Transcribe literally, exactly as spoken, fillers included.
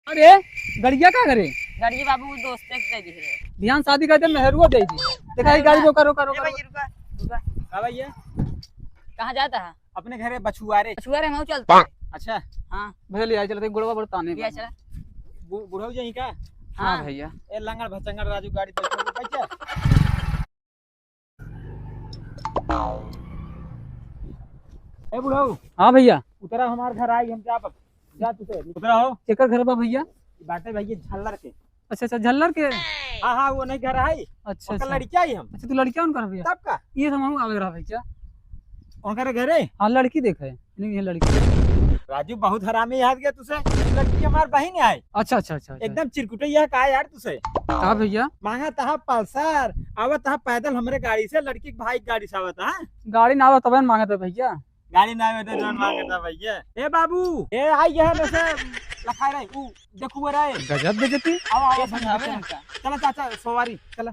अरे, गड़िया का करे? गड़िया बाबू, वो दोस्त के दे दी है। ध्यान शादी कर दे, मेहरुआ दे दी। देखा, ये गाड़ी रोका, रोका, ए रोका, भाई, रोका। रुका, रुका। का भैया? कहाँ जाता है? अपने घरे बछुआरे। बछुआरे हम चलते हैं। अच्छा। हाँ। भैया, ले आए, चलते, गोड़वा बड़ताने ले आए, बा। चला। बु-, बुढ़ऊ जी का? हाँ हाँ। भैया। ए, लंगड़ भचंगड़ राजू गाड़ी बैठ जा, बैठ जा। ए बुढ़ऊ। हाँ भैया। उतरा, हमार घर आई, हम जाब। जा तू से, उतरा हो। केकर घर बा भैया? बाटे भैया झल्लर के। अच्छा, अच्छा, झल्लर के? हाँ, हाँ, वो नहीं घर आई। अच्छा, ओकर अच्छा। लड़किया ही हम। अच्छा, तू लड़किया उनकर भैया? तब का? ये तो हम आवे रहा भैया। उनकर घरे? हाँ, लड़की देखे। नहीं, ये लड़की। राजू बहुत हरामी याद गया तुसे। लड़की हमार बहिन है। अच्छा, अच्छा, अच्छा, अच्छा। एकदम चिरकुटे यह का यार तुसे? का भैया? मांगा तहा पल्सर, आवा तहा पैदल हमरे गाड़ी से, लड़की के भाई के गाड़ी से आवा तहा। गाड़ी ना आवा तबे न मांगत है भैया। गाड़ी ना आवे तो जौन मांगत है भैया। ए बाबू, ए आई यह में से लखा रही, ऊ देखू रहे। गजब बेइज्जती। आवा, आवा, ए समझावे। समझावे। चला चाचा, सवारी, चला।